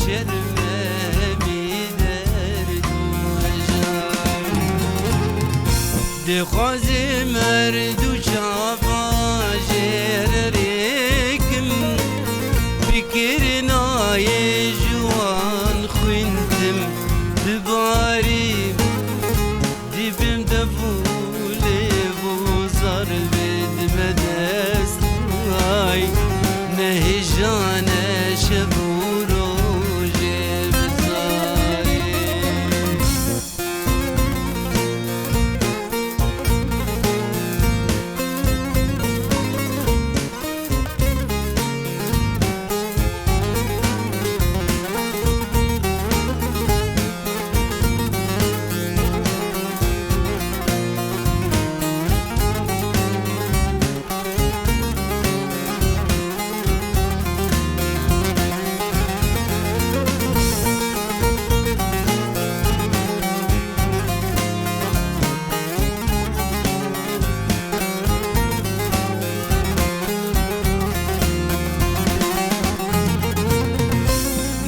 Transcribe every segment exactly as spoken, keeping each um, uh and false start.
Germemî derd û hejan. Dixwazim her du çava jê re rêkim, bi kirina yê ji wan xwîndim dibarî. Dibim dev û lêv û zar bidime dest, ay, ne hêja ne şev û rojê bizarî.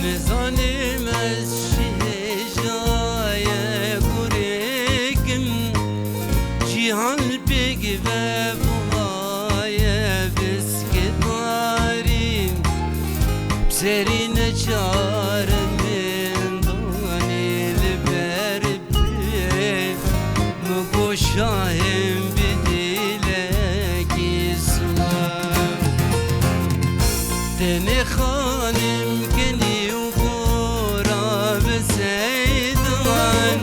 Nizanim ez ji hêjaye gurêkim, cîhan pêk ve buhaye biskitdarî. Bi serî neçare min danî li ber pê, min got şahim bi dîlekî silav. Tenê xanim kenî û gora bi seydan,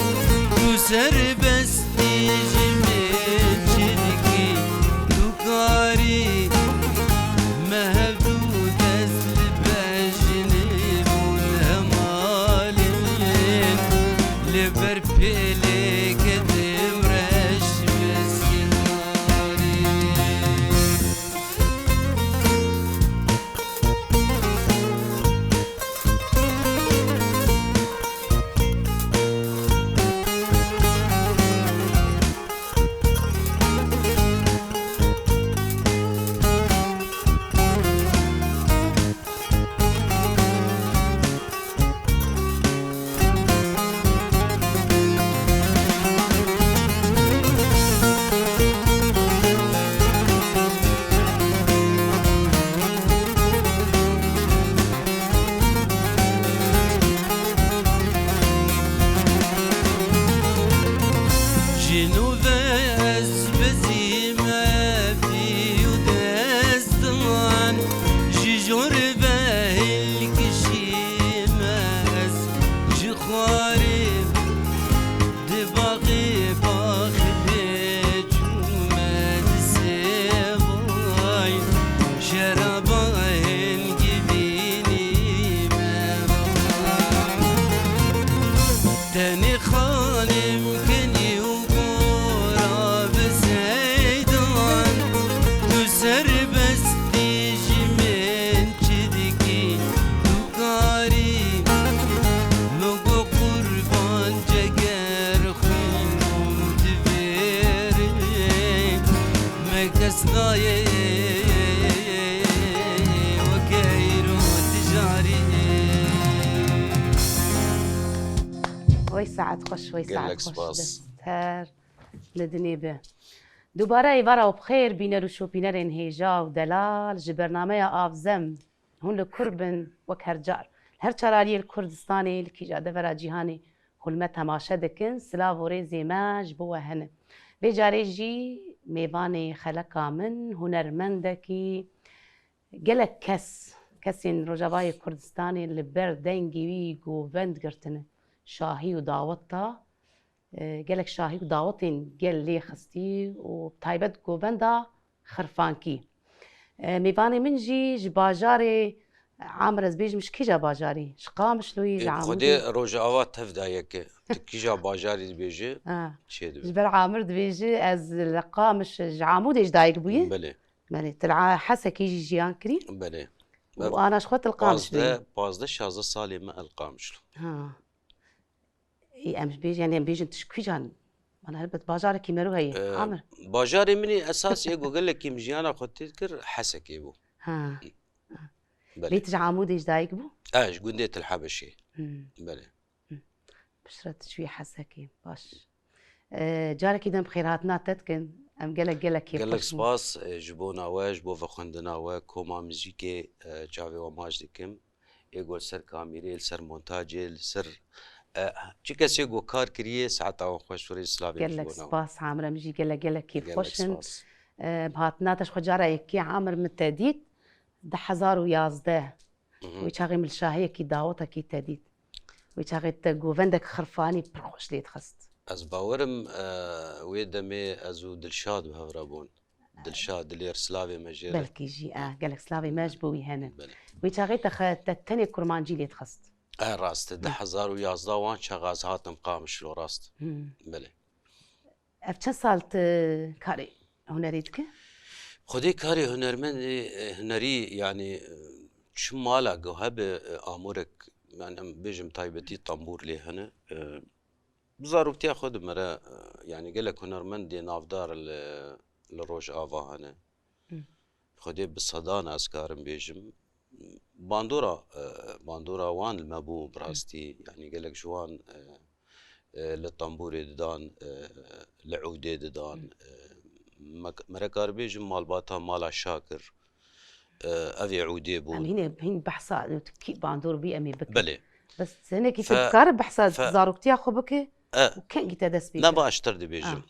tu serbestî ji min çi dikî, tu karî. Me hevdu dest li bejnê bûn hemalên, li ber pêlê ketim reş miskindarî. Ji nû ve ez bezîme pî û destan, ji jor ve hilkişîme ez ji xwarê. Di baxê baxilê çûme di sêvay, şeraba hingî bînîme. Tenê xanim kenî û gora bi seydan, tu serbestî ji min çi dikî, tu karî. Min got qurban ceger xwîn bûm divêrê, me kes nayê weke îro tijarî. Wey saet xweş, wey saet Gelek xweş. Spas. Dest her li dinê be. Dubare êvara we bi xêr, bîner û şopînerên hêja û delal ji bernameya Avzem. Hûn li kur bin, wek her car. Her çar aliyê li Kurdistanê, li kîja devera cîhanê hûn me temaşe dikin, silav û rêzê me ji bo we hene. Vê carê jî mêvanê xeleka min, hunermendekî, gelek kes, kesên Rojavayê Kurdistanê li ber dengê wî govend girtine, şahî û dawet da. E, gelek şahî û dawetên gel lê xistî û bi taybet govenda Xirfankî. E, mêvanê min jî ji bajarê Amir, ez bêjim ji kîja bajarî? Ji Qamişloyî, ji Ê, Amûdê? Xwedê Rojava tev dayeke. Tu kîja bajarî dibêje, Ha. Çê dibe. Ji ber Amir dibêje, ez li Qamiş, ji Amûdê ji dayik bûye. Belê. Belê, tu li A-, Hesekê jî jiyan kirî. Belê. Û ana ji xwe tu li Qamiş bûyî. Pazdeh, pazdeh, şazdeh salê me el Qamişlo. Ha. Ê, em ji bêj-, yani em bêjin tu ji kîjan? Mana helbet bajarekî me ro heye. Ee, Amir. Bajarê min ê esasî ê ku gelekî min jiyana xwe tê dikir Hesekê bû. Ha. Belê. Lê tu ji Amûdê ji dayik bû? E, ji gundê Til Hebeşê. Hmm. Belê. Piştre tu çûyî Hesekê. Baş. E, carekî din bi xêrhatina te dikin. Em gelek, gelek kêfxweş bûn. Gelek spas, e, ji bona we, ji bo vexwendina we, koma muzîkê, e, çavê we maç dikim. Ê ku li ser kamîrê, li ser montacê, li ser, e, çi kesê ku kar kiriye, saeta wan xweş, rêz û silavê ji bona we. Gelek spas, Amir, em jî gelek, gelek kêfxweş in. Gelek spas. E, bi hatina te ji xwe cara yekê, Amir, min te dît, du hezar û yazdeh. Mhm. Wê çaxê min li şahiyekî dawetekî te dît. Wê çaxê te govendek xirfanî pir xweş lê dixist. Ez bawerim, e, wê demê ez û Dilşad bi hev re bûn. Dilşad, dilêr, silavê me jê re. Belkî jî, e, gelek silavê me ji bo wî hene. Belê. Wê çaxê te xe-, te tenê kurmancî lê dixist. E, rast e, du hezar û yazdeh wan çaxa ez hatim Qamişlo, rast. Hmm. Belê. Ev çend sal tu karê hunerê dike? Xwedê karê hunermendê, e, hunerî, yanî, e, çi mala ku hebe, e, amûrek, yanî em bêjim taybetî tembûr lê hene. E, bi zaroktiya xwe de mere, e, yanî gelek hunermendê navdar li, li Rojava hene. Hı. Xwedê bi sedan ez karim bêjim. Bandora, e, bandora wan li me bû bi rastî. Yanî gelek ji wan, e, e, li tembûrê didan, e, li ûdê didan. Hı. E, me, mere kar bêjim malbata mala Şakir. E, ev ê ûdê bû. Em hînê, hîn behsa, kî bandor bû em ê bikin. Belê. Bes hinekî tu dikare behsa zaroktiya xwe bike û kengî te dest pê kir? Ne, baştir dibêjim.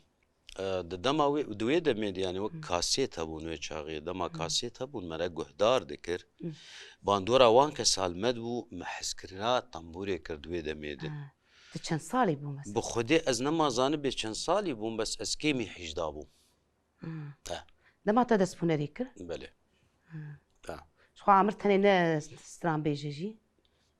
E, di dema wê, di wê demê de, yanî wek kasêt hebûn wê çaxê. Dema kasêt hebûn, me re guhdar dikir. Bandora wan kesa li me dibû, me hezkirina tembûrê kir di wê demê de. Ha. Tu çend salî bû mesela? Bi Xwedê ez nema zanibê çend salî bûm, bes ez kêmî hejda bûm. Ha. Ha. Dema te dest bi hunerê kir? Belê. Ha. Ha. Ji xwe Amir tenê ne stranbêj e jî.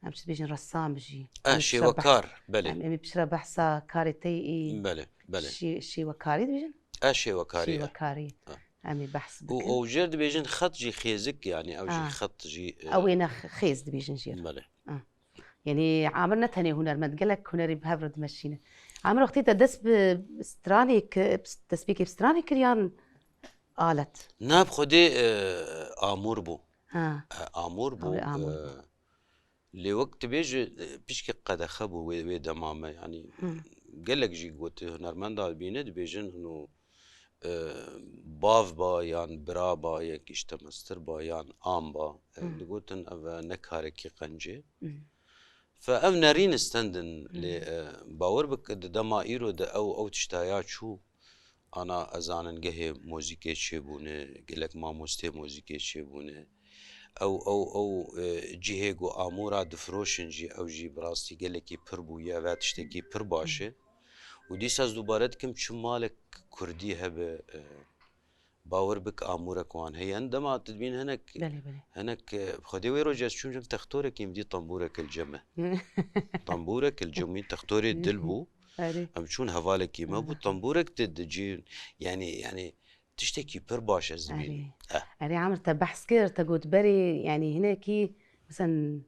Em çi dibêjin, ressam jî. E, şêwekar, belê. Em, em ê piştre behsa karê te yî. Belê, belê. Şê-, şêwekarî dibêjin? E, şêwekarî, e. Şêwekarî. E. Em ê behs bikin. Û, û jêr dibêjin xet jî xêzik, yanî ew jî xet jî, e, ew ê ne x-, xêz dibêjin jêr. Belê. E. Yanî Amir ne tenê hunermend, gelek hunerî bi hev re dimeşîne. Amir, wextê te dest bi stranê ki-, destpêkê bi stranê kir yan alet? Na, bi Xwedê, e, amûr bû. Ha. E, amûr bû, amûr bû. E, Lê wek tu bêjî, e, pişkî qedexe bû wê, wê dema me, yanî gelek jî got, hunermenda dibîne dibêjin hino, e, bav ba yan bira ba, yek îşte mestir ba yan am ba, e, digotin ev e ne karekî qencê. Fe ev nerîn stendin lê, e, bawer bik di dema îro de ew, ew tişta ya çû, ana ez zanin gehê muzîkê çêbûne, gelek mamostê muzîkê çêbûne. Ew, ew, ew, e, cihê ku amûra difiroşin jî, ew jî bi rastî gelekî pir bûye, ve tiştekî pir baş e. Û dîsa ez dubare dikim, çi malek kurdî hebe, e, bawer bik amûrek wan heye. Dema tu dibîn hinek, belê, belê, hinek, e, Xwedê wê rojê ez çûm cem textorekî min dî tembûrek li cem e. Tembûrek li cem wî textorê dil bû. Erê. Em çûn hevalekî me bû, tembûrek di, di cî, yanî, yanî tiştekî pir baş ez dibînim. Erê. Eh. Erê, Amir, te behs kir, te got berê, yanî hinekî, mesela,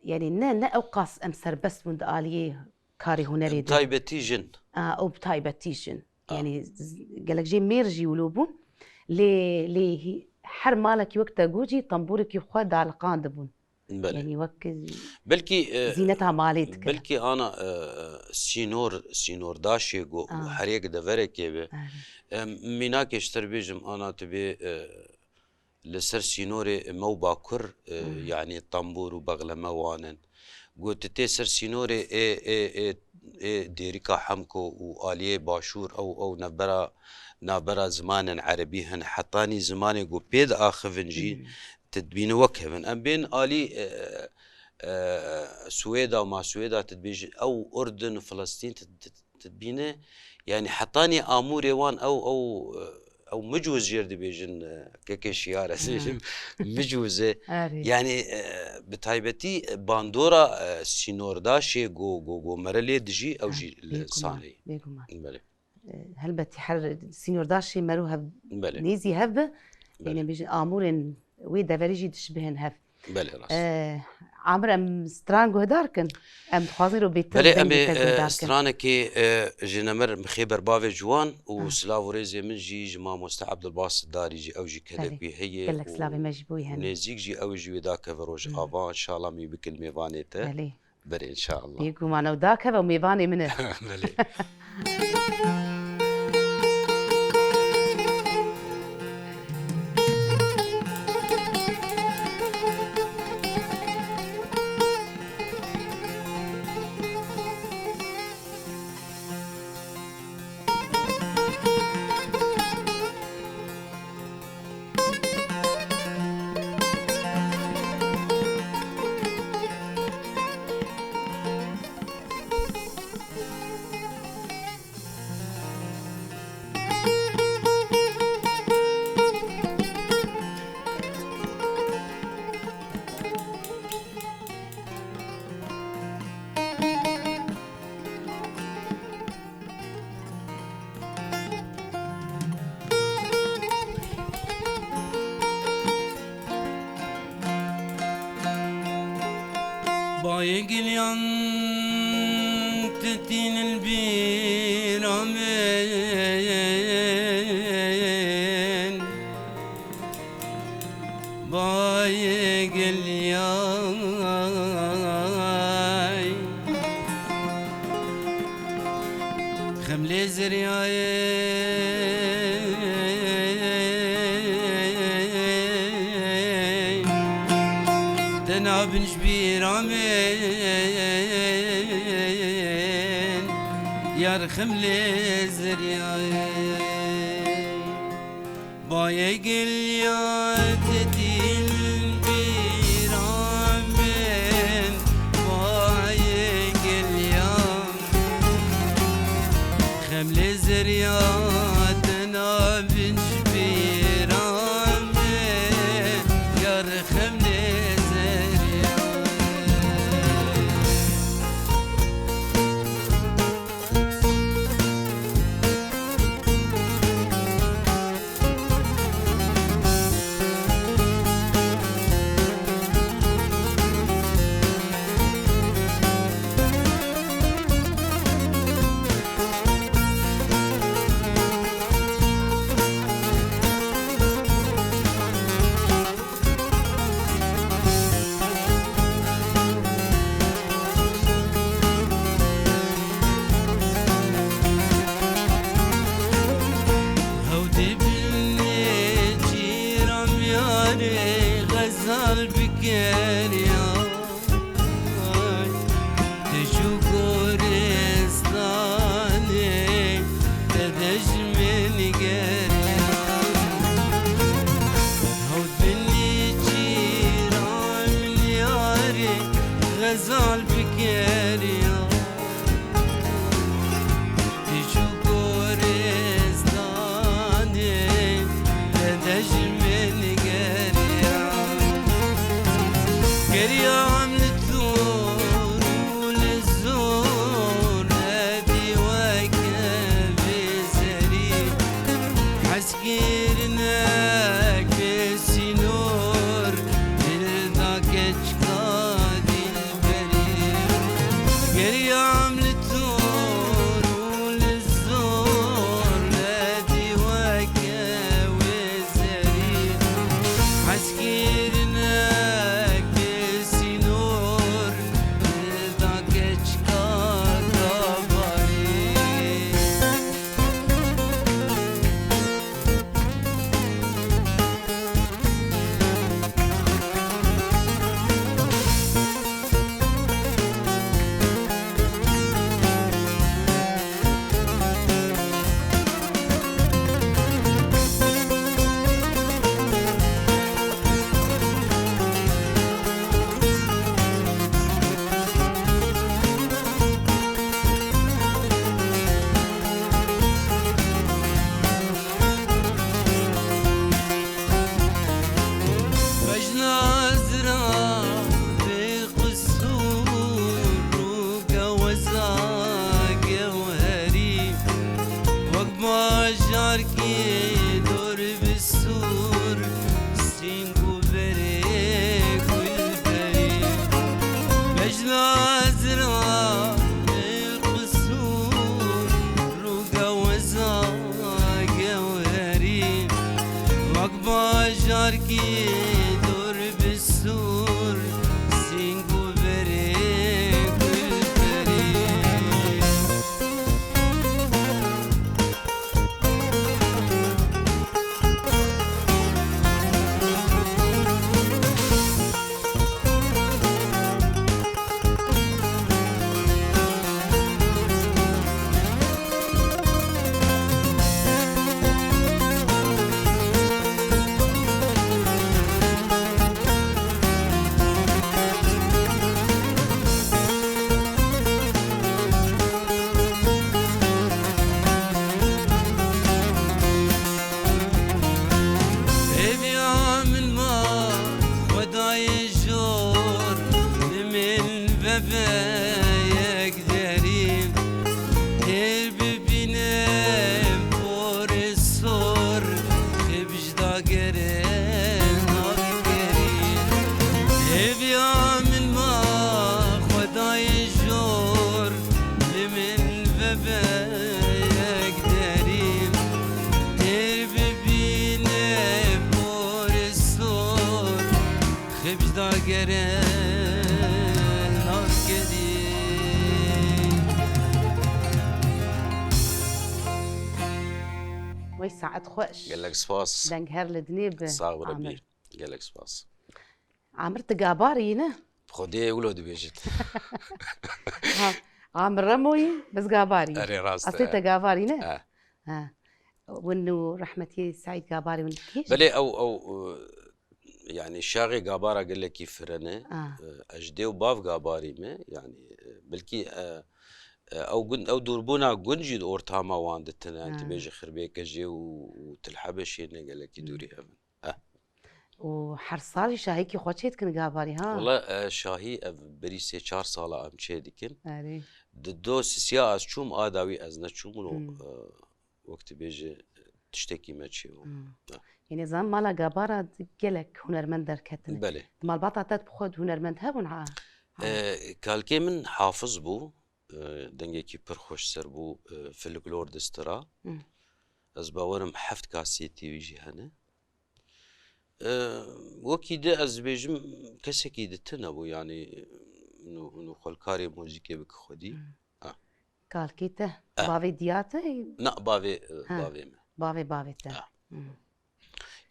yanî ne, ne ew qas em serbest bûn di aliyê karê hunerê de. Taybetî jin. A, û bi taybetî jin. A. Yanî z-, gelek jê mêr jî wilo bûn. Lê, lê hî-, her malekî wek te got jî tembûrekî xwe daliqandibûn. Belê. Yanî wek, e, belkî, e, zîneta malê dikir. Belkî ana, e, sînor, sînordaşê ku, ah, herêk deverekê be. Erê. E, mînakê ji te re bêjim, ana tu bê, e, li ser sînorê me û Bakur, e, hmm, yanî tembûr û bexleme wan in. Got, tu tê ser sînorê ê, ê, ê, ê Dêrika Hemko û aliyê Başûr, ew, ew navbera, navbera zimanên erebî hin, hetanî zimanê ku pê diaxivin jî, hmm, tu dibînî wek hev in. Em bên alî, e, e, Swêda û ma Swêda tu dibêjî, ew Urdun û Filistîn tu, tu, tu dibînî, yanî hetanî amûrê wan ew, ew, e, ew micûz jêr dibêjin, e, kekê şiyar ez, ha, dibêjim, micûz e. Erê. Yanî, e, bi taybetî, e, bandora, e, sînordaşê go, go, go mere lê dijî, ew, ha, jî li, bêguman, sahneyê. Bêguman. Belê. E, helbetî her sînordaşê mero hev, belê, nêzî hev be, belê, yanî bêjin amûrên wê deverê jî dişibihên hev. Belê, rast. E, Amir, em stran guhdar kin. Em dixwazin ro bêtir Belê, em dengê ê, te e, guhdar kin. stranekê, e, ji nemir mixê ber bavê ciwan û Ha. silav û rêzê min jî ji mamoste Ebdulbasit Darî jî, ew jî kedek Belê. wî heye Gelek û silavê me ji bo wî hene. nêzîk jî ew jî wê dakeve Rojava, inşallah min wî bikil mêvanê te. Belê. Berê, inşallah. Bêguman ew dakeve û mêvanê min e. Belê. Bayê giliyan titînin bîra min. Bayê giliyay, xemlê zeryayê, te nabin ji bîra min, yar xemlê zeryayê. Bayê giliya te dîn bîra min, bayê giliya. Xemlê zeriya te nabin ji bîra min, yar xemlê zeriya. Hewdî binê çîra miyarê xezal bikeriya. Te ji goristanê te de ji min geriya. Hewt binî çîra min yarê xezal bikeriya. Ti ji goristanê te de ji min geriya. Geriyam li dor û li zor, nebî weke vê serî. Hezkirinek bê sînor, dil da keçika dilberî. Jarkî dor bi sor, sîng û berê gulperî. Hêviya min ma Xwedayê jor, min vebe yek derî. Têr bibîne porê sor, xebj dagere navkerî. Hêviya min ma Xwedayê jor, li min vebe yek derî. Têr bibîne porê sor, xebj dagere navkerî. Wey saet xweş. Gelek spas. Deng her li dinê bi. Sax û rebî. Amir. Gelek spas. Amir, tu gabarî ne? Xwedê wilo dibêjit. Ha, Amir Remoyî, biz gabarî. Erê, rast e. Aslê te gabarî ne? E. Ha. Win û rehmetî Seîd Gabarî win dikî? Belê, ew, ew, e, yani şaxê Gabara gelekî firene. Ah. E, ez ji dê û bav Gabarî me. Yani, e, belkî, e, e, ew gund, ew dûrbûna gund jî di ortama wan de tine. Yani, tu bêjî Xirbêkejê û, û Til Hebeşê ne gelekî dûrî hev in. Eh. Û her sal jî şahîkî xwe çê dikin Gabarî, ha? Wala, e, şahî ev berî sê çar sala em çê dikin. Erê. Di do sisiya ez çûm, a dawî ez neçûm û, Hmm. e, wek tu bêjî tiştekî me çêbû. Hmm. Eh. Yanî zan mala Gabara gelek hunermend derketin. Belê. Di malbata te bi xwe hunermend hebûn, ha? Ha. E, kalkê min Hafiz bû. E, dengekî pir xweş ser bû, e, folklor distira. Hmm. Ez bawerim heft kasêtî wî jî hene. E, wekî di ez dibêjim kesekî di tune bû, yanî nû, nû xwelkarê muzîkê bike xwedî. Hmm. Ah. Kalkê te, Eh. Bavê diya te? Na, bavê, e, Ha. Bavê me. Bavê bavê te. Ah. Hmm.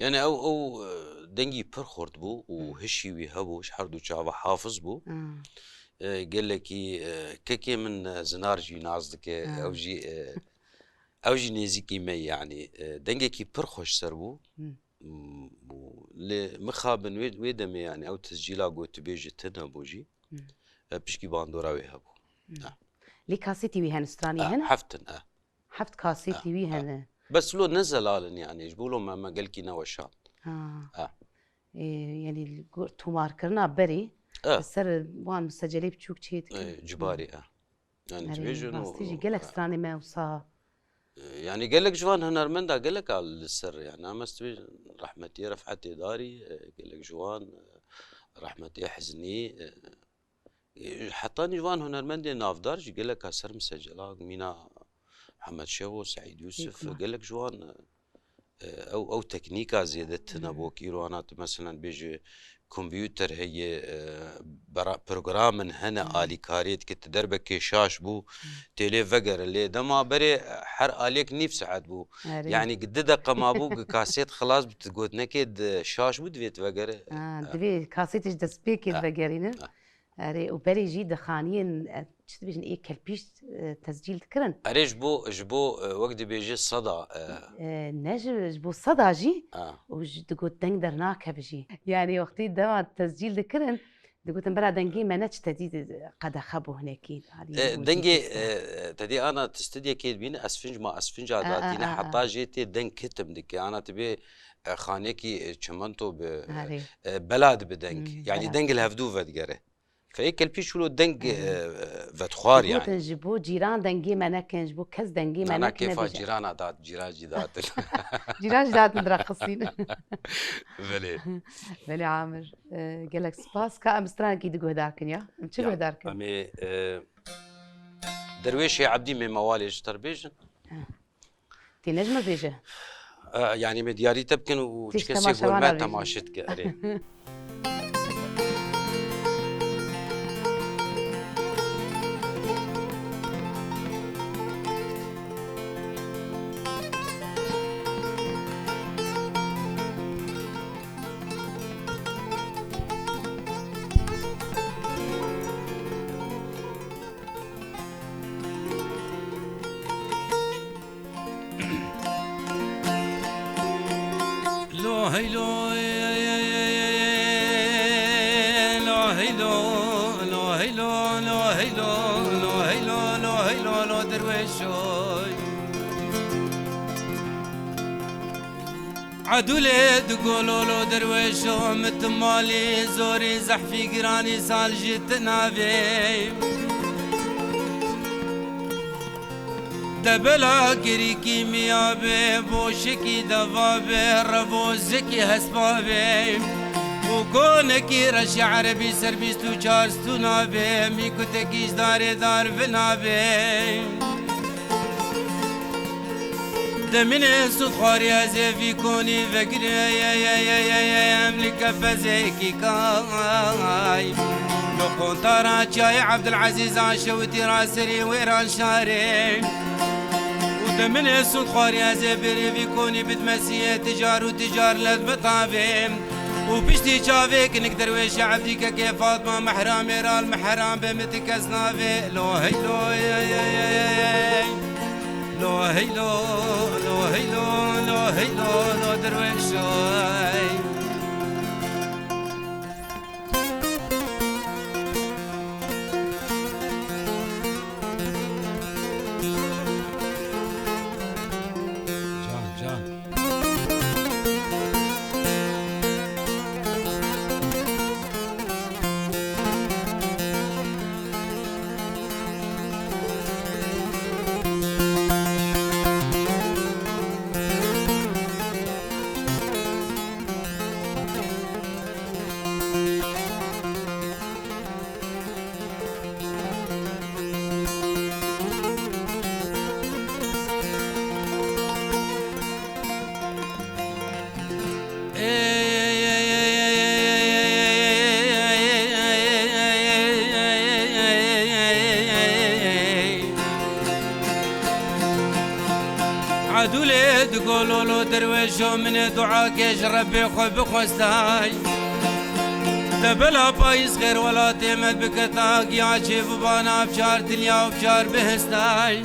Yani ew, ew, e, dengî pir xurt bû û Hmm. hişî wî hebû, ji her du çava Hafiz bû. Hmm. E, gelekî, e, kekê min, e, zinar jî nas dike, Hmm. ew jî, e, ew jî nêzîkî me yani. E, dengekî pir xweş ser bû. Hmm. M-, û lê mixabin wê, wê demê yani ew tescîla gotibêjî tune bû jî. Hmm. E, pişkî bandora wê hebû. Hmm. Ha. Lê kasêtî wî hene, stranî Ha, hene? Heft in, ha. Heft kasêtî Ha, wî ha. Hene. Bes lo ne zelal in yani, ji bo lo me, me gelkî neweşand. Ha. Ha. Ê, yani li gor tomarkirina berê, Ha. Li ser wan misecelê biçûk çê dikin. Ê, cibarî, ha. Yani Erê, dibêjin û, rastî jî û, gelek ha. Stranê me wisa. Ê, yani gelek ji van hunermenda gelek a li ser yani, ama ez dibêjim rehmetî Refhetê Darî, e, gelek ji wan, e, rehmetî Hiznî, e, Ê, heta nî ji van hunermendên navdar jî geleka ser misecela, mîna Mihemed Şevo, Seîd Yûsif, Hikmet. Gelek ji wan, e, ew, ew teknîka zêde tune Hmm. bo, kî îro ana tu, meselen, bêje kompûter heye, e, bera-, programin hene, Hmm. alîkariyê dike, tu derbekê şaş bû, Hmm. têlê vegere. Lê dema berê, e, her aliyek nîv saet bû. Erê. Yani, di deqa mabû, kasêt xilas bû, tu gotinekê di şaş bû, divê tu vegere. Ha, Ha. divê kasêtê ji destpêkê Ha. vegerînin. Ha. Erê, û berê jî di xaniyên, e, çi dibêjin, ê kelpîş, e, tescîl dikirin. Erê, ji bo, ji bo, e, wek dibêje seda, e, E, ne ji, ji bo seda jî, Ha. û ji digot deng dernakeve jî. Yani wextî dema tescîl dikirin, digotin bira dengê me ne çi tedî qedexe bû hinekî. E, dengê, e, tedî ana tu studiyekê dibîne, esfinc ma esfinca E, e, datîne, e, e. heta jê tê deng kitim dike. Ana tu bê, e, xanekî, e, çimento bi, Erê. e, bela dibe deng. Hmm, Yani bela. deng li hevdû vedigere. Fe ê kelpîş wilo deng, Erê. e, vedixwar yani. Digotin ji bo cîran dengê me nekin, ji bo kes dengê me Nana nekin, kêfa nebêje. cîrana dat, cîran jî datin. Cîran jî datin direqisîn. Belê. Belê Amir, e, gelek spas. Ka em stranekî di guhdar kin ya? Em çi Ya, guhdar kin? Em ê, e, Derwêşê Ebdî Mêmewalê ji te re bêjin. Tê ne ji me bêje. E, yanî me diyarî te bikin û çi kesê gor me temaşe dike. Erê. Lo heylo, lo heylo, lo heylo, lo heylo, lo heylo, lo heylo, lo derweşoy. Edûlê di gololo derweşo, min ti malî zorî zehfî giranî sal ji ti navê. Debela kirîkî miya be, boşikî deva be, revozikî hespa be. Û konekî reşê erebî ser bîst û çar stûna be, mîkutekî ji darê dar vina be. Deminê sud xwarî ez ê vî konî vegirê, em li kefezekî kay. Li qontara çiyayê Ebdulezîz a şewitî ra serî wêran şarê. Û deminê sud xwarî ez ê berê vî konî bidmesiyê ticar û ticar led bitavê. Û piştî çavê kinik derwêşê Ebdî kekê Fatma mehramê ral mehram be min ti kes navê. Lo heylo, ey, ey, ey, ey, ey. Lo heylo, lo heylo, lo heylo, lo derwêşo, ey. Can, can. Edûlê di gololo derwêşo min ê duakê ji Rebbê xwe bixwestay. Te bela payîz xêr welatê me biketa, giya çêvibana bi çar dilya û bi çar bihistay.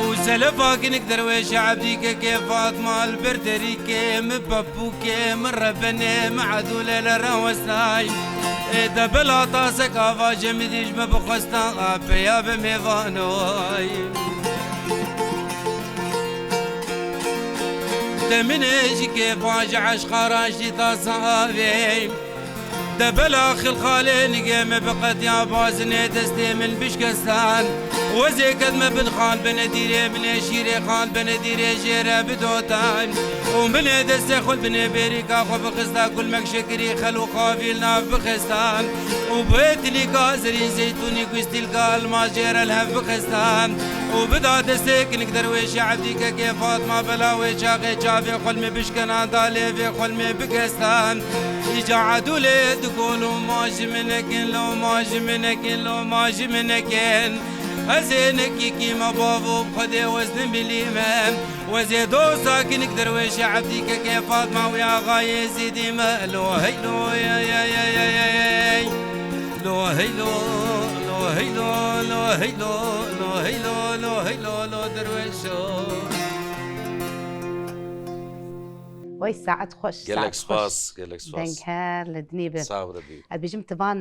Û selefa kinik derwêşê Ebdî kekê Fatma li ber derîkê min pepûkê min rebenê min edûlê li re westay. Ê de bela tasek ava cemidî ji me bixwesta, a peya bi mêvanoy. Deminê ji kêfa ji eşqa ra jî tasa avê. De bela xilxalê nigê me bi qetiya bazinê destê min bişkestan. Wezê ket me bin xan bene dîrê min ê şîrê xan bene dîrê jê re bidotan. Û min ê destê xwe binê bêrîka xwe bixista kulmek şekirî xel û xavîl nav bixistan. Û bê tilîka zerî zeytûnî ku stîlka elmas jê re li hev bixistan. Û bida destê kinik derwêşê Ebdî kekê Fatma bela wê çaxê çavê xwe li me bişkena dalê vê xwe li me bikestan. Îca edûlê di gol û ma ji min nekin, lo ma ji min nekin, lo ma ji min nekin. Ez ê nekî kî me bavo bi Xwedê wez nimilî me. Wezê doza kinik derwêşê Ebdî kekê Fatma wê axayê zîdî me. Lo heylo, ey, ey, ey, ey, ey, ey. Lo heylo, lo heylo, lo heylo, lo heylo, lo heylo, lo derwêşo. Wey saet xweş, Gelek saet xweş. Spas, gelek spas. Deng her li dinê be. Sağ ol Rebî. Ez bêjim ti van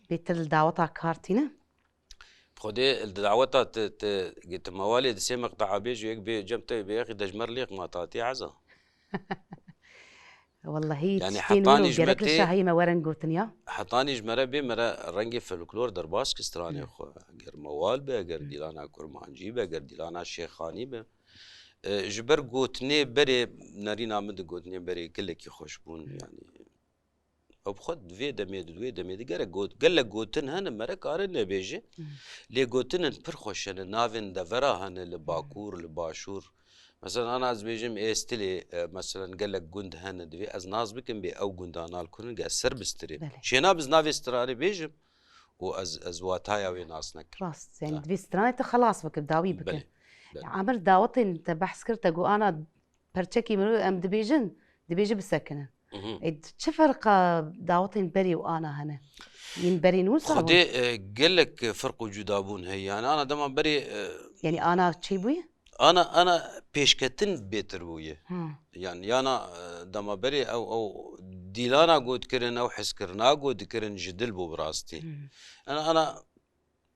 bêtir li daweta kar tîne? Xwedê li daweta ti, ti, ti mewalê di sê meqta bêjî yek bê cem te bê yexî dejmer lêq ma tatî eza. Wellahî yani tiştên wilo gerek li şahiyê me werin gotin ya. Hetanî ji me re bê me re rengê folklor derbas ki stranê xwe. Eger mewal be, eger dîlana kurmancî be, eger dîlana şêxanî be. E, ji ber gotinê berê nerîna min di gotinê berê gelekî xweş bûn yani. Ew bi xwe di vê demê de, di wê demê de gerek got-, gelek gotin hene, mere kare nebêje. Lê gotinên pir xweş hene, navên devera hene li Bakur, li Başûr. Mesela ana ez bêjim ê stilê, e, mesela gelek gund hene divê ez nas bikim bê ew gunda nal kurin ge ez ser bistirê. Belê. Çêna biz navê stranê bêjim û ez, ez wataya wê nas nekim. Rast, yani Ha. divê stranê te xelas bikin, dawî bikin. Belê, belê. Amir dawetên te behs kir, te got ana perçekî mirov em dibêjin, dibêji bisekinin. Mhm. Ê, çi ferqa dawetên berê û ana hene? Yên berê nû sar Xwedê, bûn? e, gelek ferq û cudabûn heye. Yani ana dema berê, e, Yani ana çêbûye? Ana, ana pêşketin bêtir bûye. Ha. Yani yana, e, dema berê ew, ew dîlana got kirin, ew hiskirina got dikirin ji dil bû bi rastî. Hmm. Yani ana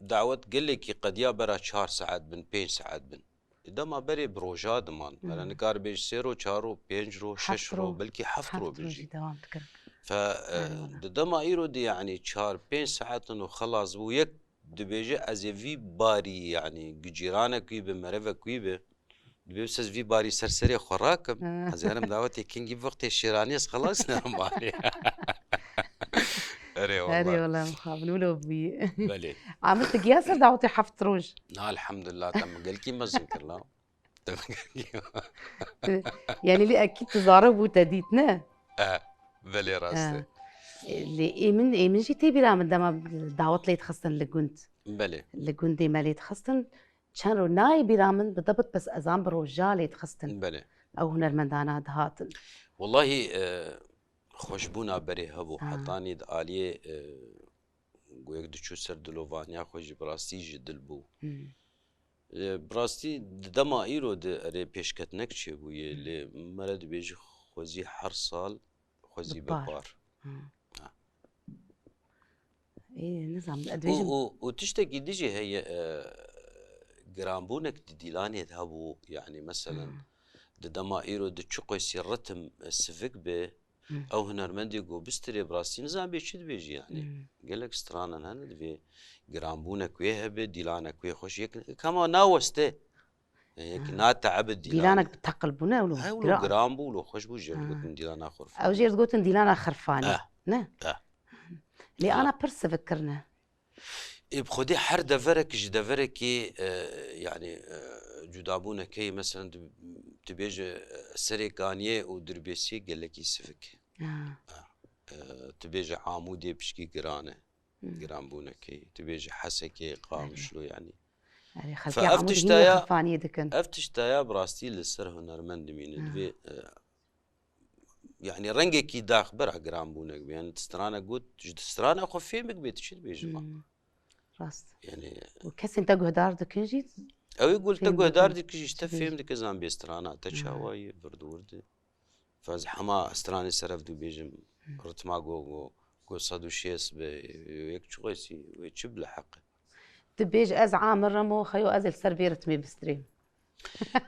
dawet gelekî qediya bera çar saet bin, pênc saet bin. Dema berê bi roja diman. Hmm. Mera nikar bêj sê ro, çar ro, pênc ro, şeş Heft ro, ro. belkî heft ro Heft ro bijî. jî dewam dikirin. Fe, e, Eyvallah. di dema îro de yani çar, pênc saetin û xelas bû. Yek dibêje ez ê vî barî yani gi cîranek wî bi, merevek wî bi. Dibê ez vî barî ser serê xwe rakim. Ha. Ez herim dawetê kengî bi wextê şêranî ez xelas ne malê. Erê Erê wala. wala mixabin wilo bûyî. Belê. Amir tu giya ser dawetê heft roj. Na elhamdulillah te min gelkî mezin kir la. Te min gelkî. Yani lê ekî tu zarok bû te dît ne? Eh, belê rast Ha. e. E, Lê ê min, ê min jî tê bîra min dema dawet lê dixistin li gund. Belê. Li gundê me lê dixistin. Çend ro nayê bîra min bi debit bes ezan bi roja lê dixistin. Belê. Ew hunermendana dihatin. Wellahî, e, xweşbûna berê hebû. Ha. Hetanî di aliyê, e, ku yek diçû ser dilovaniya xwe jî bi rastî ji dil bû. Hmm. E, bi rastî di dema îro de erê pêşketinek çêbûye, Hmm. lê mere dibêjî xwezî her sal xwezî Bi bi par. par. Ha. Ha. Ê, nizam, ez Û, dibêjim. û, û tiştekî din jî heye, e, giranbûnek di dîlanê de hebû, yani meselen, Hmm. di dema îro di çi qasî ritim, e, sivik be, Hmm. ew hunermendê ku bistirê bi rastî nizam bê çi dibêjî yani. Hmm. Gelek stranan hene divê giranbûnek wê hebe, dîlanek wê xweş yek, kema naweste. Yek Ha. na te'eb dîlan. Dîlanek bi teqil bûne, wilo He, wilo giran. giran bû, wilo xweş bû, jê Ha. digotin dîlana xurfanî. Ew jê digotin dîlana xirfanî. Eh. Ne? Eh. Lê Ya. ana pir sivik kirine. Ê, bi xwedê her deverek ji deverekê, e, yani, e, cudabûnekê, meselen, tu, tu bêje, e, Serê Kaniyê û Dirbêsiyê gelekî sivik. Ha. E, tu bêje Amûdê pişkî giran e. Hmm. Giranbûnekê. Tu bêje Hesekê, Qamişlo, yani. Erê, Fe xelkê ev Amûd tişta hînî ya, xirfaniyê dikin. ev tişta ya bi rastî li ser hunermend dimîne. Ha. Divê, e, yani rengekî dax bira giranbûnek be. Yani stranek got, ji strana xwe fêm bik bê, tu çi dibêjim a? Hmm. Rast. Yani Û kesên te guhdar dikin jî Ew ê gul te fêm guhdar dikin. dikî jî, ji te Çi fêm dibêjim? dike zan bê strana te Hmm. çawa ye, vir dûr de. Fez hema stranê seref dû bêjim, Hmm. ritma go, go, go sed û şêst be, yek çi qasî, wê çi bi li heq. Tu bêj ez Amir Remo, xeyo ez ê li ser vê ritmê bistirêm.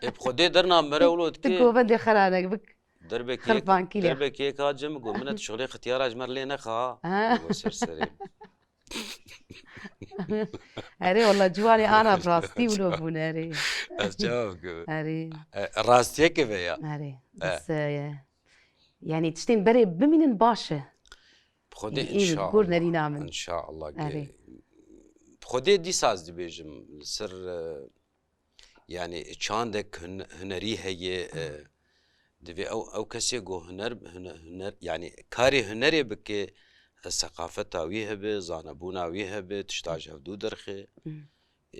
Ê, bi xwedê derna mere wilo Tu dikê. govendê xeranek bik. Derbekê yek, Xirpankî lê. derbekê yek hat cem go, min et şixulê xitiyara ji mer lê nexa. Ha. Go ser serê. Erê, wala ciwanê ana bi rastî wilo bûne, erê. Ez cevap go. Erê. E, rastiyeke ve ya. Erê. E. Bes, e, yani tiştên berê bimînin baş e. Bi Xwedê Yani, ê, inşallah. gor nerîna min. İnşallah. Erê. Bi Xwedê dîsa ez dibêjim li ser, e, yani çandek hun-, hunerî heye, e, divê ew, ew kesê ku huner, hune-, huner, yani karê hunerê bike, e, seqafeta wî hebe, zanebûna wî hebe, tişta ji hevdû derxe. Hmm. E,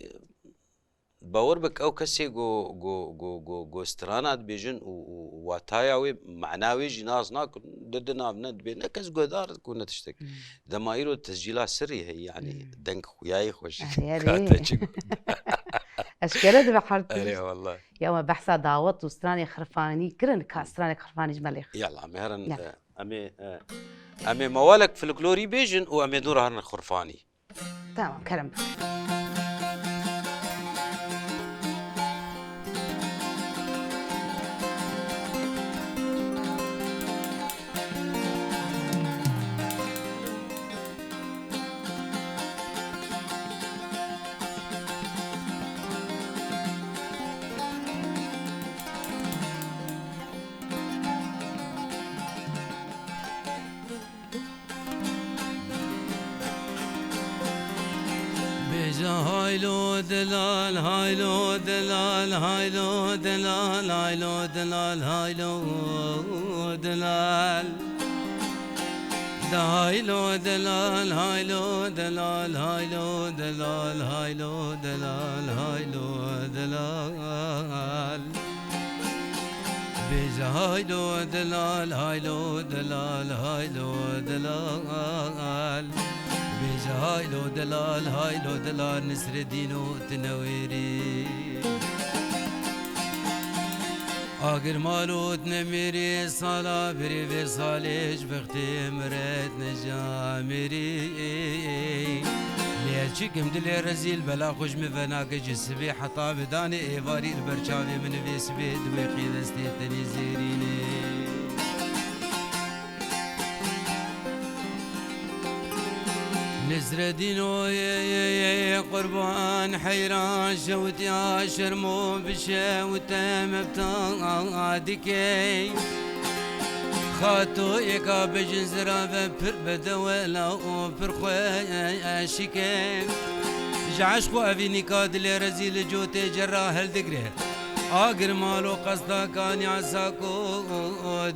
Bawer bik ew kesê ku, ku, ku, ku, ku strana dibêjin û, û, û wataya wê, mana wê jî nas nakin, di, di nav ne dibê, ne kes guhdar ku ne tiştek. Hmm. Dema îro tescîla sirrî heye, yani Hmm. deng xuyayê xwe jî Erê, erê. kate çi guhdar. Eşkere dibe her tişt. Erê, wallah. Ya me behsa dawet û stranê xirfanî kirin, ka stranek xirfanî ji me lê xist. Yalla, em ê herin, Ya. e, em ê, e, em ê mewalek folklorî bêjin û em ê dû re herin xurfanî. Tamam, kerem. Haylo delal, haylo delal, haylo delal, haylo delal, haylo delal. Da haylo delal, haylo delal, haylo delal, haylo delal, haylo delal. Bêje haylo delal, haylo delal, haylo delal. Bêje haylo delal, haylo delal, Nisredîno tu newêrî. Agir malo tu nemêrî, sala berê vê salê ji bextê min re tu nejamêrî. Lê ez çi kim dilê rezîl, bela xwe ji min venake, ji sibê heta bidanê êvarî li ber çavê min, vê sibê di wê qî destê tenê zêrînê. Nisredîn o yê, yê, yê, qurban heyran şewtiya şermo bi şewte mefta dikey. Xato êka bejin zirave pir bedewela û pir xweşike. Ji eşq û evînika dilê rezîl li cotê cerra heldigre. Agir malo qesta kanya sako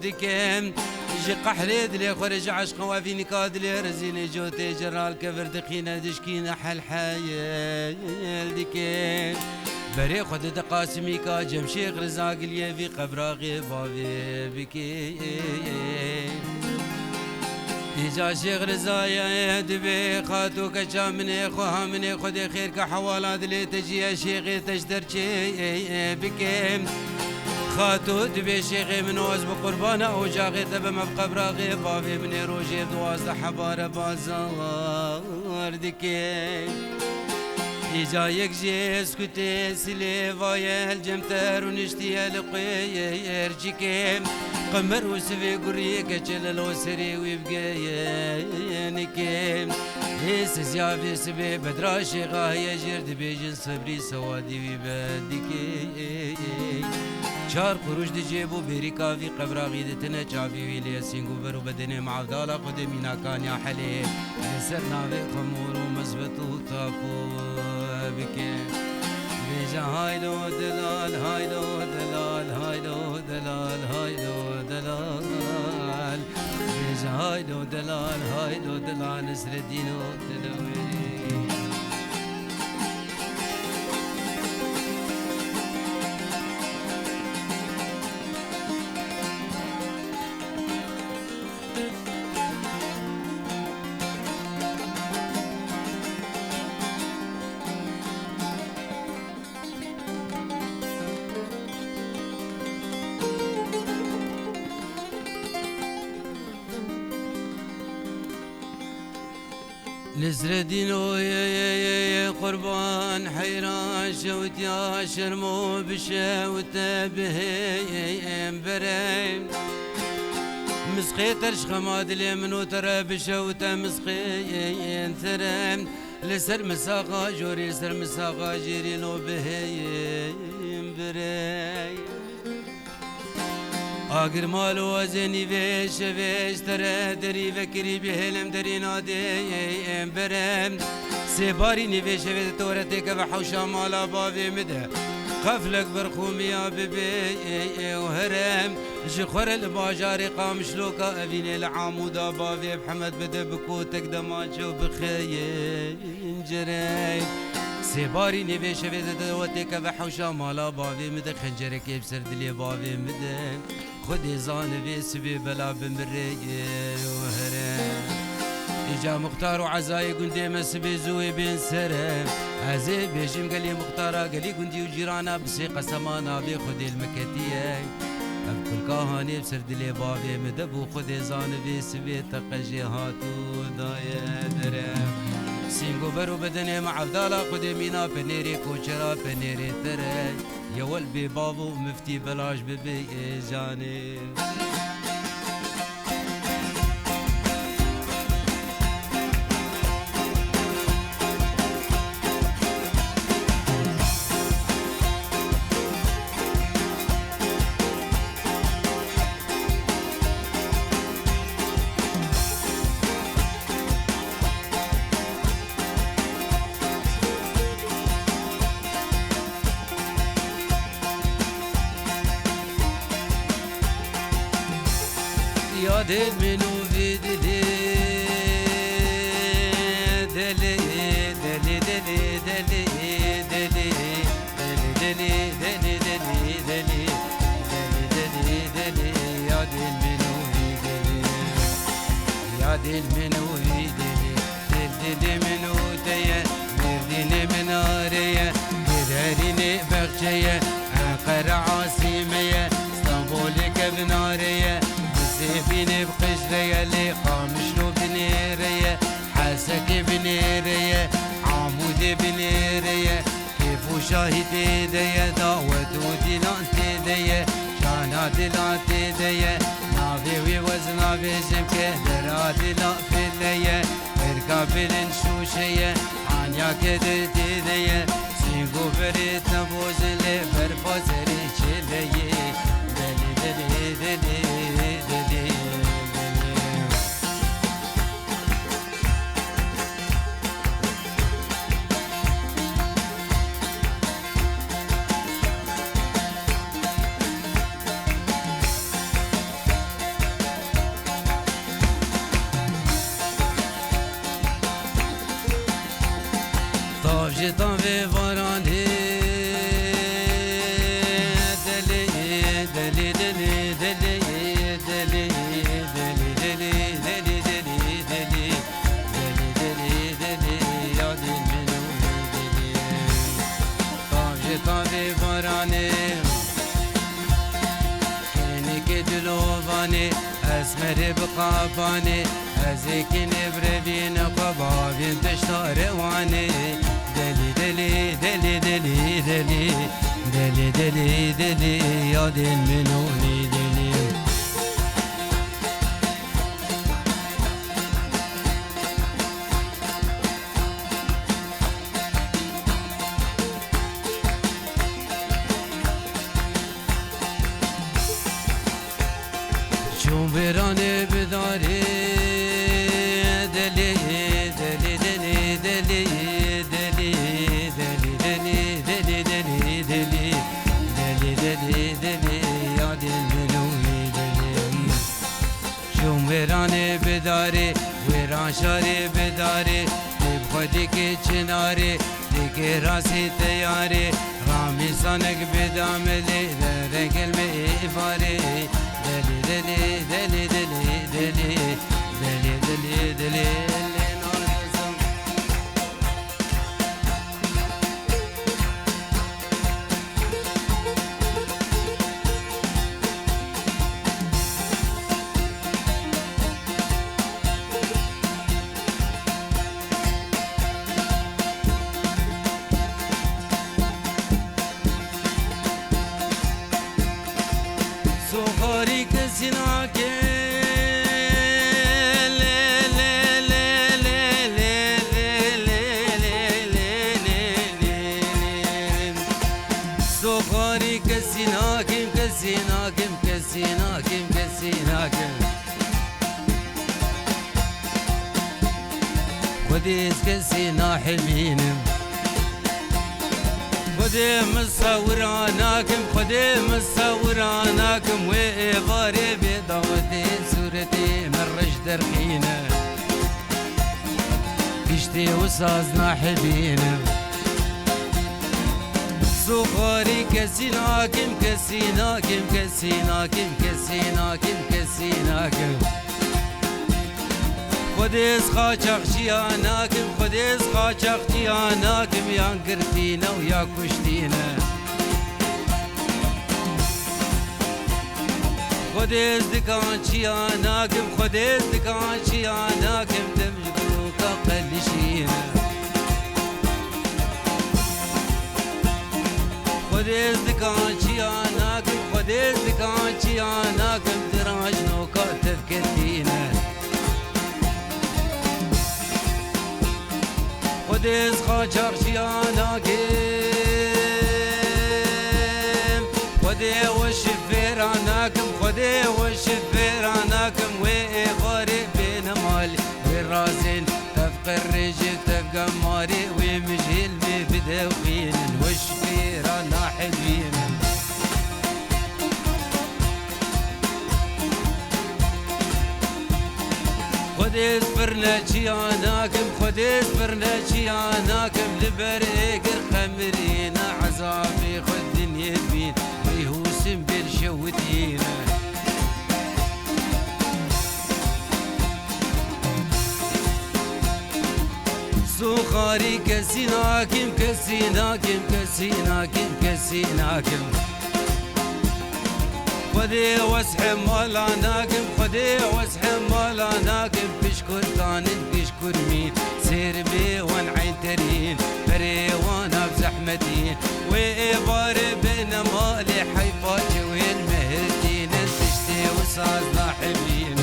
dike. Ji qehrê dilê xwe re, ji eşqa wevînika dilê rezîlê cotê cerral kevir dixîne, dişkîne helheyel dike. Berê xwe dide Qasimîka Cemşêx Riza giliyê vî qebraxê bavê bike. Îca Şêx Rizayê dibê xato keça min ê, xweha min ê, Xwedê xêr ke hewala dilê te jî ye, şêxê te ji derçê bike. Xato dibê şêxê min û ez bi qurbana ocaxê te bim, ev qebraxê bavê min ê, rojê duwazdeh hebare bazar dike. Îca yek jê Tê silê vaye el cem te rûniştiye li qêrcikê. Qemer û sivê guriyê keçe li lo serê wî bigeye nikê. Ê siziya vê sibê bedra şêxa heye jêr dibêjin sebrî sewadî wî be dikê. Çar quruş di cêb û bêrîka vî qebra xîditine çavî wî lê sîng û ber û bedenê mavdala xwedê mînakaniya helê. Li ser navê xwe mor û mezbet û tapo bike. Bêje haylo delal, haylo delal, haylo delal, haylo delal. Bêje haylo delal, haylo delal, Nesreddîno dilewê. Nesreddîn o yê, yê, yê, yê, qurban heyran şewtiya şermo bi şewte bihêm bere. Misqê te ji xema dilê min û te re bi şewte misqê te re. Li ser misaxa jorê, ser misaxa jêrî lo bihêm bere. Agir malo ez ê nîvê şevê ji te re derî vekirî bihêlim derî nadê em berem. Sêbarî nîvê şevê de to re têkeve hewşa mala bavê min de. Qeflek berxûmiya bibê û herem. Ji xwe re li bajarê Qamişloka evînê li Amûda bavê bi hemed bide bi kotek dema çew bixeyê. Pencerey. Sêbarî nêvê şevê de de we têkeve hewşa mala bavê min de, xencerekê bi ser dilê bavê min de. Xwedê zane vê sibê bela bi min rê û here. Îca muxtar û ezayê gundê me sibê zû wê bên sere. Ez ê bêjim gelê muxtara, gelî gundî û cîrana bi sê qesema navê Xwedê li me ketiye. Ev kulka hanê bi ser dilê bavê min de bû, Xwedê zane vê sibê te qejê hat û daye dere. Sîng û ber û bedenê me evdala Xwedê mîna penêrê koçera penêrê te re. Ye wel bê bav û miftî belaş bibe ê canê. Dil min û vî dilî, delî, delî, delî, delî, delî, delî, delî, delî, delî, delî, delî, delî, delî, ya dil min û vî dilî, ya dil min û vî dilî. Dil dilê min û te ye, Mêrdînê min are ye, Girherînê bexçe ye, Enqere asîme ye, Stenbolê kevnare ye, Bisêbînê bi qijre ye, lê Qamişlo binêre ye, Hesekê binêre ye, Amûdê binêre ye, kêf û şahî tê de ye, dawet û dîlan tê de ye, şana dilan tê de ye, navê wê wezna bêjim ke dera dila pêle ye. Êrka bilind şûşe ye, anya keder tê de ye. Sîngo berê tevozin lê berfa serê çêle ye. Delî, delî, delî, delî, delî. Tav ji tavê varanê, delî, delî, delî, delî, delî, delî, delî, delî, delî, delî, delî, delî, delî, ya dil min û delî. Tav ji tavê varanê, kênîkê dilovanê, esmerê bi qapanê, ez ê kînê birevîne xwe bavîn tişta rewanê. Delî, delî, delî, delî, delî, delî, delî, delî, ya dil min û nî delî. Çûm vêranê bi darê, delî, delî, delî, delî, delî, ya dil min û delî. Çûm wêranê bi darê, wêran şarê bi darê, dê bi xwe dikê çinarê, dikê rasê teyarê, ramîsanek bi damelê, derengel me êvarê. Delî, delî, delî, delî, delî, delî, delî, delî, lê nazim. Soxarî kesî nake. Soxarî kesî nakim, kesî nakim, kesî nakim, kesî nakim. Xwedê ez kesî nahibînim. Xwedê misewira nakim, Xwedê misewira nakim. Wê êvarê bê dawetê sûretê min reş derxîne. Giştê wisa ez nahibînim. Soxarî kesî nakim, kesî nakim, kesî nakim, kesî nakim, kesî nakim. Xwedê ez qaçaxçiya nakim, Xwedê ez qaçaxçiya nakim, yan girtîne û ya kuştîne. Xwedê ez dikançiya nakim, Xwedê ez dikançiya nakim, dem ji broka qelişîne. Xwedê ez dikançiya nakim, Xwedê ez dikançiya nakim, dirajnoka tevketîne. Xwedê ez qaçaxçiya nakim, Xwedê we şifêra nakim, Xwedê we şifêra nakim, wê êvarê bêne malê, wê razên tev qirêjê, tev gemarê, wê mijêl mê bidewqînin, we şifêra nahibînin. Xwedê ez birne çiya nakim, Xwedê ez birne çiya nakim, li ber êgir qemirîna ezabê xwe dinyê dibîn, wê hûsim bêl şewitîne. Soxarî kesî nakim, kesî nakim, kesî nakim, kesî nakim. Xwedê wes hemala nakim, Xwedê wes hemala nakim, pişt kurtanin, pişt kurmîn, sêr bê wan eynterîn, berê wan av zehmetîn. Wê êvarê bêne malê heyfa çewên mehirtînin, tiştê wisa ez nahilîn.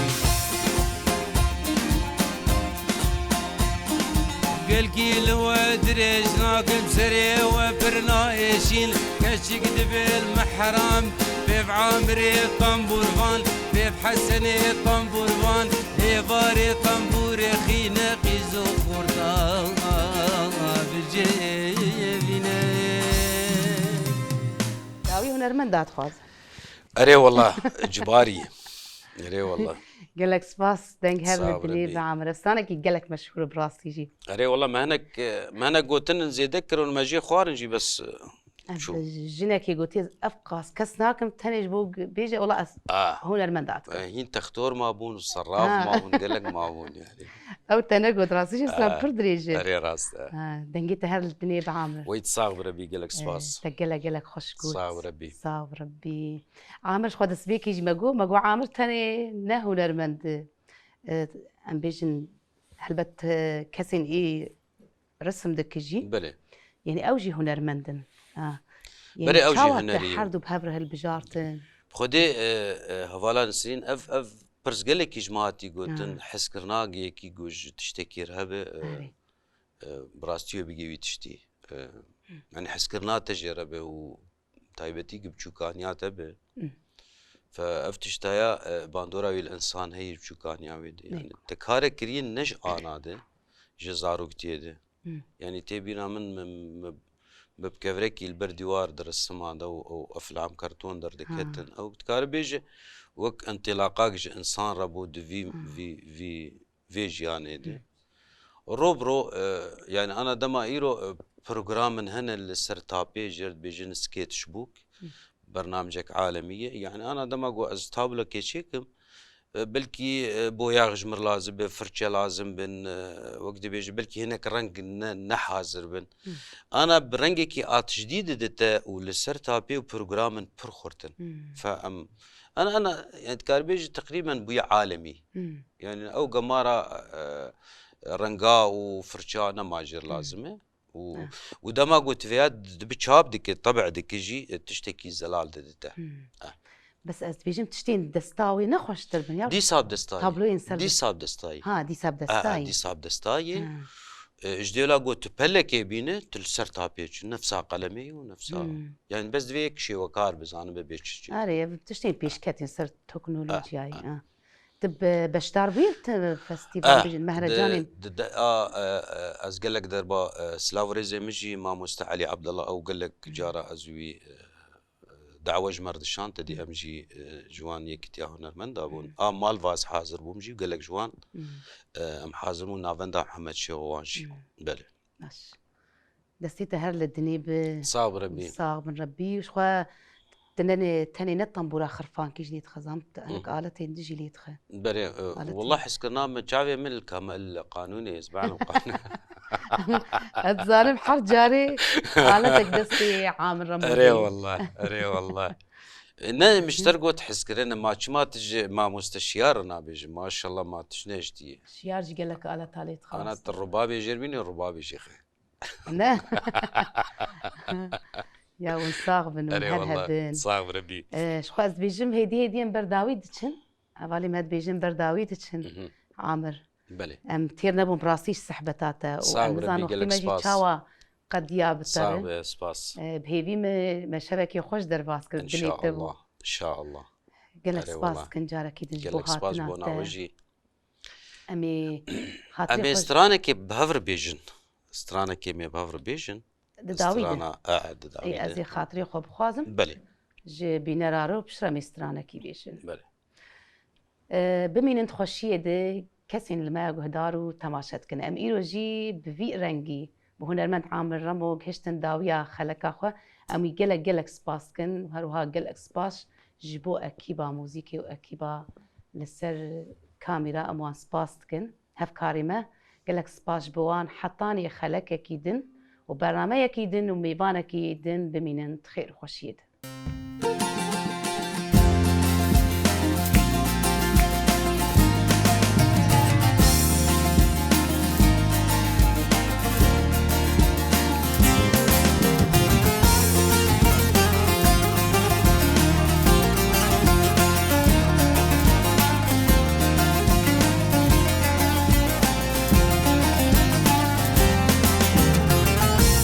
Gelkî li we dirêj nakim, serê we pir naêşîn. Keçik dibê li mehram, pêv Amirê tambûrvan, pêv Hesenê tambûrvan, êvarê tambûrê xîne qîz û xurta bicêvîne. Dawî hunermend dadixwaz. Erê wela, cibarî. Erê wela. Gelek spas, deng hev Sağ li ol, dilê Rebî. Bi Amir. Efsanekî gelek meşhûr bi rastî jî. Erê wela, me hinek, me hinek gotin zêde kirin, me jê xwarin jî, bes, Ez çû. Jinekê gotiye, ez ev qas kes nakim, tenê ji bo g-, bêje, wela ez Ah. Hunermend dikim. Eh, hîn textor mabûn, serraf Ha. Mabûn, gelek mabûn yani. Ew te negot, rastî jî sira Ah. Pir dirêj e. Erê rast e. Ha, dengê te her li dinê bi Amir. Weyt sax bi Rebî, gelek Eh, spas. Te gelek gelek xweş got. Sax bi Rebî. Sax bi Rebî. Amir ji xwe destpêkê jî me got, me got Amir tenê ne hunermend e. E, em bêjin helbet, e, kesên î resim dike jî. Belê. Yanî ew jî hunermend in. Ha. Yanî Belê, ew jî çawa te hunerî ye. Her du bi hev re hilbijartin? Xwedê, e, e, hevala Nisrîn, ev, ev pirs gelekî ji me hatî gotin, Ha. Hezkirina yekî ku ji tiştekî re hebe, e, Erê. E, bi rastî wê bigê wî tiştî. E, Hı. Yanî hezkirina te jê re be û taybetî ku biçûkaniya te be. Hı. Fe ev tiştaya, e, bandora wî li însan heye, biçûkaniya wê de. Yanî Nêk. Te kare kiriye ne ji ana de, ji zaroktiyê de. Hı. Yanî tê bîra min, min, min, min bi kevrekî li ber dîwar dirisima de û, û eflam karton derdiketin. Ha. Ew dikare bêje wek întilaqak ji însan re bû di vî, Ha. Vî, vî vê jiyanê de. Hı. Ro bi ro, e, yani ana dema îro, e, programin hene li ser tapê jê re dibêjin sketchbook, Hı. Bernamecek alemî ye. Yani ana dema ku ez tablokê çêkim, e, belkî, e, boyax ji mir lazim be, firçe lazim bin, e, wek dibêjin, belkî hinek reng ne, ne hazir bin. Hı. Ana bi rengekî atişdî didite û li ser tapê û programin pir xurt in. Hı. Fe em, ana, ana, yani dikaribêjî teqrîben bûye alemî. Hı. Yani ew gemara, e, renga û firça nema jêr Hı. Lazim e. Û, Ah. Û dema ku tu vêya dibi çap dike, tebi dike jî, e, tiştekî zelal didite. Hmm. Ah. Bes ez dibêjim tiştên desta wê ne xweştir bin ya. Dîsa bi destayî. Tabloyên ser Dîsa bi destayî. Ha, dîsa bi Ah, ah, destayî. Dîsa bi destayî. Ha. E, ji dêla ku tu pelekê bîne, tu li ser tapê çû, nefsa qelemê û nefsa. Hmm. Yani bes divê yek şêwekar bizanibe bê çi çi. Erê, ev tiştên pêşketên ser teknolojiyayê, Ah, ah. Ha. Tu be-, beşdar bûyî ti festîval Eh, bêjin, mehrecanên? Di, di, de, a, e, e, ez gelek derba, e, silav û rêzê min jî mamoste Elî Abdullah, ew gelek Hı. Cara ez wî, e, dawe ji me re dişand, tedî Hı. Em jî, e, ji wan yekîtiya hunermenda bûn. Hı. A mal va ez hazir bûm jî, gelek ji wan, Hı. E, em hazir bûn, navenda Mihemed Şêxo wan jî. Hı. Belê. Baş. Destê te her li dinê bi. Sax bi Rebî. Sax bin Rebî. Ji xwe tenê, tenê ne tambûra xirfankî jî lê dixe, zam, Hı. Hinek aletên din jî lê dixe. Berê, e, Alet wela heskirina min çavê min li kame-, li qanûnê, ez benim qanûn. Ez dizanim her carê aletek destê Amir Remû Erê bû. Wela, erê wela. E, ne, min ji te re got heskirine, ma çima tu ji mamoste Şiyar re nabêjî? Maşallah, ma tu ji ne hiştiyê. Şiyar jî gelek aleta lê dixe. Ana tu rubabê jêr bînî, rubabê jê xe. Ne. Ya hûn sax bin, hûn Erê her wela, hebin. Sax bi Rebî. Ee, ji xwe ez dibêjim, hêdî hêdî em ber dawî diçin. Hevalê me dibêjin ber dawî diçin. Mhm. Amir. Belê. Em têr nebûn bi rastî ji sehbeta te û Sax em bi Rebî, nizanin wextê gelek me jî spas. Çawa qediya bi te Sax re. Be, spas. Ee, bi hêvî me, me şevekê xweş derbas kir, dilê te bû. İnşallah. İnşallah. Gelek Erê spas wela. Dikin carekî din ji bo Gelek spas hatina bona te. We jî. Em ê xatirê Em ê xwe stranekê bi hev re bêjin. Stranekê me bi hev re bêjin. Di dawî de. Strana, e, e, di dawî Ê, ez de. Ê xatirê xwe bixwazim. Belê. Ji bînera re û piştre em ê stranekî bêjin. Belê. E, bimînin di xweşiyê de, kesên li me guhdar û temaşe dikin. Em îro jî bi vî rengî bi hunermend Amir Remo gihiştin dawiya xeleka xwe. Em wî gelek gelek spas dikin û her wiha gelek spas ji bo ekîba muzîkê û ekîba li ser kamîra, em wan spas dikin. Hevkarî me, gelek spas ji bo wan. Hetanî xelekekî din û bernameyekî din û mêvanekî din bimînin di xêr û xweşiyê de.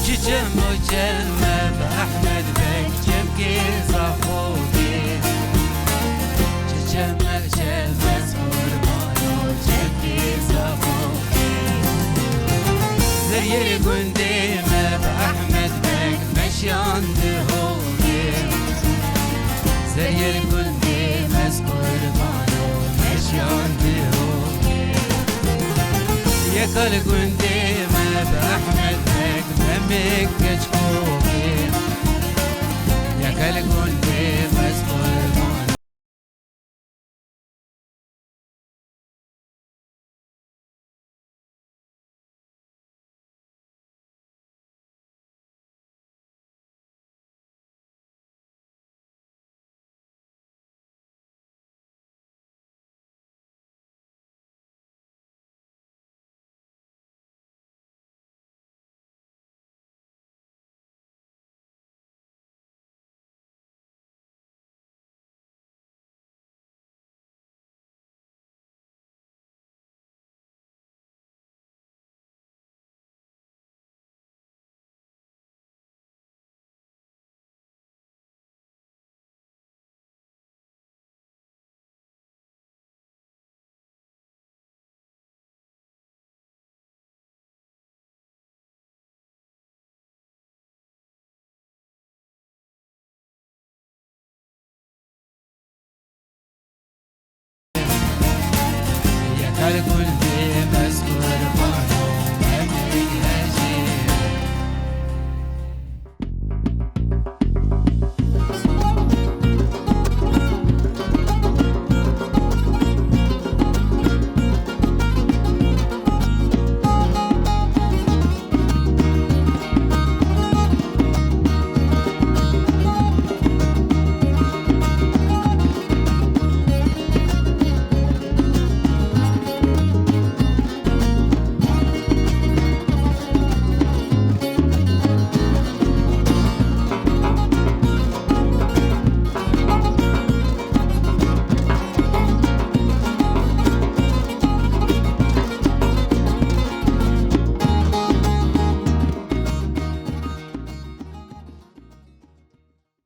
Çiçem û çelme bi Ehmed Beg, çemkê zafogê. Çiçem û çelme, ez qurban û çemkê zafogê. Zeriyê gundê me bi Ehmed Beg, meşiyand holê. Zeriyê gundê me, ez qurban û meşiyand holê. Yeka li gundê me bi Ehmed Beg, Memê Keçkovê. Yeka li gundê me, ez qurban. Yeka li gundê